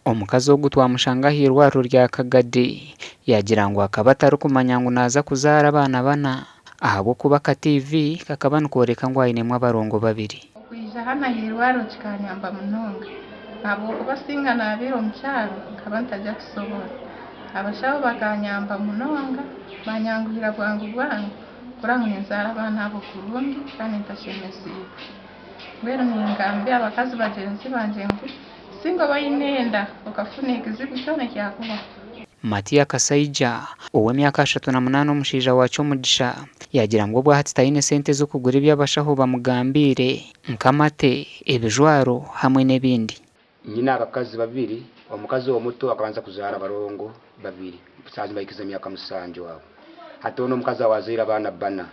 Omukazi ogu twamushanga ah'eirwariro rya Kagadi yaagira ngu akaba atarikumanya ngu naaza kuzaara abaana bana ahabw'okuba aka TV kakaba nikooreka ngu ainemu abarongo babiri. Okwija hanu ah'eirwariro kikanyamba munonga ahabw'okuba singa naabaire omu kyaro nkaba ntajya kusobora. Abashaho bakanyamba munonga banyanguhira bwangu bwangu kurora ngu ninzaara abaana abo kurungi kandi ntashemeziibwe. Mbwenu ningambira abakazi bagyenzi bangye ngu Singa oba oine enda okafuna ekizibu kyona ekyakubaho. Matia Kasaija, ow'emyaka 38 omushaija wa Kyomugisha, yaagira ngu obwahati taine sente z'okugura ebi abashaho bamugambiire nk'amate, ebijwaro hamwe n'ebindi. Nyine abakazi babiri, omukazi omuto akabanza kuzaara abarongo babiri, saaha zinu bahikize emyaka musanju abo. Hati onu omukazi owazaire abaana bbana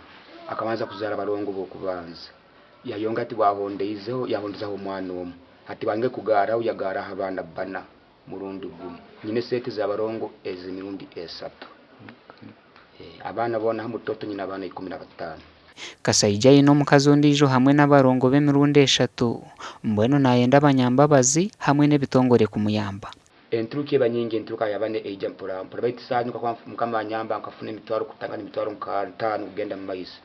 akabanza kuzaara abarongo b'okubanza. Yayonga ati bwahondeizeho yahondezaho omwana omu. Hati bwange kugaaraho yagaaraho abaana bbana murundi gumu. Nyine esente z'abarongo ez'emirundi esatu. Abaana boona hamu toto nyine abaana 15. Kasaija aine omukazi ondiijo hamwe n'abarongo b'emirundi eshatu. Mbwenu nayenda abanyambabazi hamwe n'ebitongore kumuyamba. Enturuka eba nyingi enturuka yaba neija mpora mpora baitu saaha zinu kakuba mukama anyamba nkafuna emitwaro kutandika nemitwaro nka ntaano kugenda mumaiso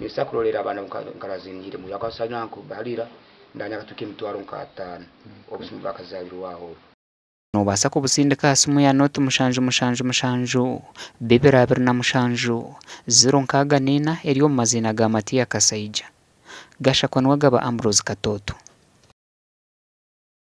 ninsobola kurolerra abaana nkarazinihire ahabwokuba saaha zinu nkubarira ndaba nakaturuka emitwaro nka ataano obusumi bwakazabirwaho obu. Noobaasa kubusindika aha simu ya nooti mushanju mushanju mushanju bibiri 27 064 eri omu maziina ga Matia Kasaija. Gashakwa niwe agaba Ambrose Katooto.